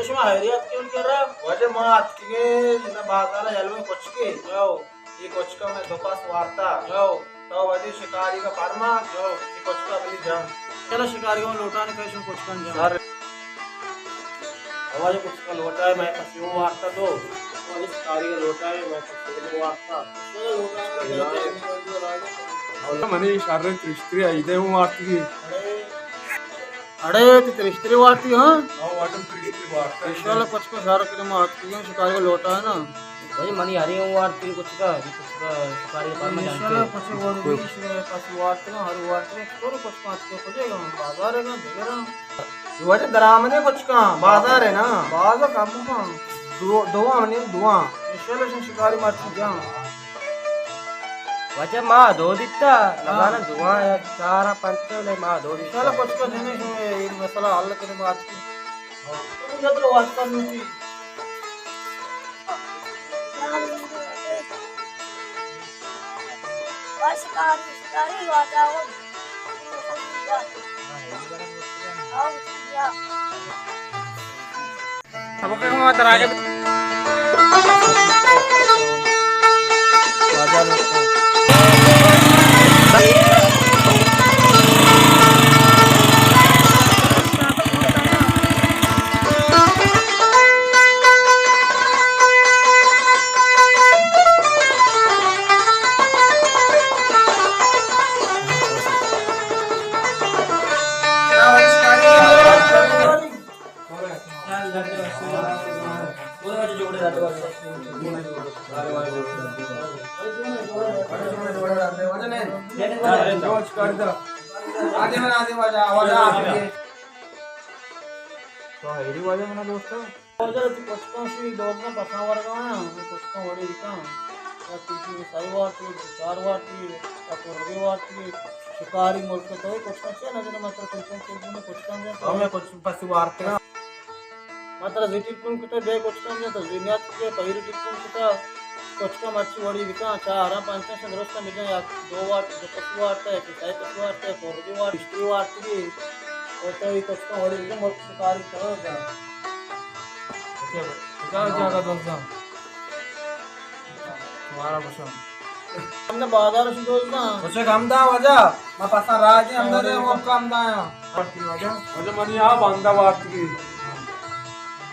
شما حیریت کیوں کر رہا؟ واجہ ما اتکگیں، نہ بازار یلویں کچکے۔ یو۔ اے کچکا میں دو پاس وارتا۔ یو۔ تو ودی شکاری کا فرما۔ یو۔ اے کچکا بلی جان۔ چلو شکاری کو لوٹانے کہیں شما کچکا جان۔ سر۔ ہمارے کچکا لوٹائے، میں پسیوں وارتا دو۔ ہمارے شکاری کا لوٹائے، میں پسیوں وارتا۔ منی شر ترشتری عیدے ہوں وارتی۔ اڑے، تو ترشتری وارتی، ہاں؟ ہاں، واجہ ترشتری وارتا۔ انشاءاللہ کچکا شر کرے ما اتکگیں شکاری کو لوٹائے نا۔ بھائی، منی ہری ہوں وارتی کچکا، کچکا شکاری کا فرما جانتے۔ انشاءاللہ کچکا وارتی، پس وارتی نا، ہر وارتی نا، تو کچکا اتکے کجے گا، بازار ہے گا، جگر ہے۔ واجہ درآمدیں کچکاں، بازار ہے نا۔ بازار کم کم۔ دو، دو ہم نہیں، دو ہاں۔ انشاءاللہ شکاری مرچی جان۔ واجہ ما دو دیتا، ہاں۔ لگانا دعا ہے، چار پنچ لے ما دو دیتا۔ انشاءاللہ کچکا جنے شما اے مسئلہ حل کرے بات کی۔ تم جب لو واسطہ نوتی۔ بس کاری، کاری واجہ ہو۔ تو ہیری واجہ منا دوستو۔ واجہ، کچکاں شی دوزنا پساں ورگا آیاں، کچکاں وڑی بکاں۔ یا تیشی سائی وارتی، چار وارتی، یا کرگی وارتی، شکاری ملک تو کچکاں چے نہ جنے مطلب ٹیلیفون، ٹیلیفون کچکاں دے تو۔ ہمیں کچھ پس وارتے۔ مطلب زی ٹیلیفون کتے بے کچکاں دے تو زی نیات کے پہیری ٹیلیفون کتا۔ کچکاں مرچی وڑی بکاں، چاراں پانچاں شن درستاں بجاں، یا دو وارت، دو پس وارتا، یا سائی پس وارتا، یا کرگی وارت، اشتری وارتی۔ او تو ای کچکاں وڑی بکاں، ملک شکاری کرو جا۔ اچھا، کجا جاگہ دوزاں؟ تمہارا پسند۔ ہم نے بازار سے دوزاں۔ اسے ہم دا واجہ، ما پسا راجے ہم دے، وہ کم دا۔ واجہ، واجہ منی آ بندہ وارتی۔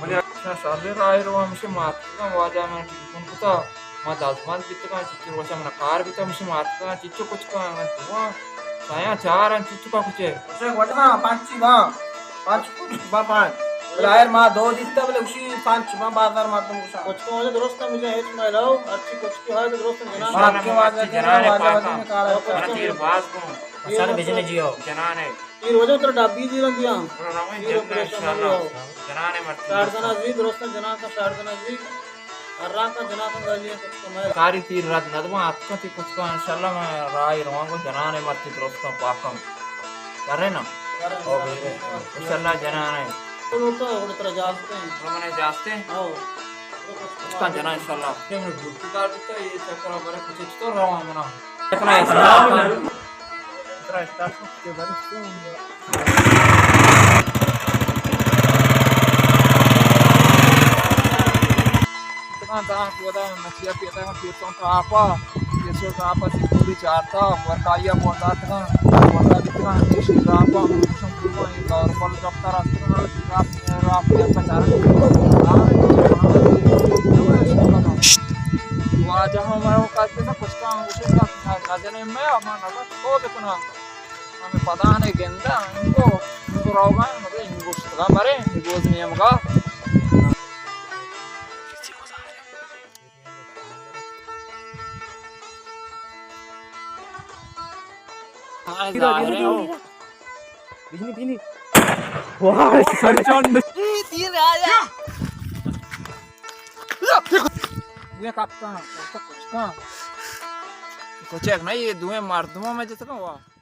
منی اچھا، شر راہ رو ہمشے مات کا واجہ من ٹیلیفون کتا۔ ما دزمند بیتگاں، چچو روچا منا کار بیتا، مشی ماتکا، چچو کچکا، من دواں، سیاں چاراں، چچو کا کچے۔ اسے وجہ پانچی با، پانچ با پانچ۔ ظاہر ما دو دیتا، بلے اسی پانچ با بازار مردم گشا۔ کچکا واجہ درست ہے، مجھے ہیچ مہلاو، ہرچی کچکی ہے تو درست ہے، جنان۔ مات کے واجہ جنان واجہ پاکا۔ واجہ میں کار ہے۔ تیر باز کو۔ سر بجنے جیو۔ جنان ہے۔ اے روچا ترا ڈبی دیراں دیاں۔ ترا رویں اے جنگ روچا انشاءاللہ۔ جنان مرتی۔ شاردنا زی درستاں جنان کا شاردنا زی۔ ہر رنگ کا جنان کا گالی کچکا مئے۔ کاری تیر رد ندواں اتکاں تی کچکا انشاءاللہ میں راہی رواں گو جنان مرتی درستاں پاکاں۔ کرے نا؟ کرے۔ او بے۔ انشاءاللہ جنان ہے۔ تو لوٹا اور ترا جاستے ہیں۔ تو منے جاستے ہیں؟ ہاں۔ کچکا جنان انشاءاللہ۔ یہ میں بھرتی کار دیتا، یہ چکر برے کچھ تو رواں منا۔ اتنا اسٹاف، اتنا اسٹاف کے بارے اتنا داں کہ ودا مچیا پیتا، پیتوں کا آپا، پیتوں کا آپا سے پوری چارتا، ورکایا بولتا تھا، ورکا اتنا دیشی کا آپا، ہم کچھ ہم کچھ ہم کار بل جب ترا اتنا آپ، آپ نے اپنا چارا۔ واجہ ہمارا کچکاں گوشت، نہ جنیں مئے، ما نہ تو بکناں۔ ہمے پدانے گنداں، انگو، انگو روگاں، مگہ انگو شتگاں برے، نگوز نیمگا۔ بجنی، بجنی. واہ، سرجان. اے تیر آیا. یہ کپتان، کچکاں. کچک نہ، یہ دوئیں مردماں میں جتکاں، واہ.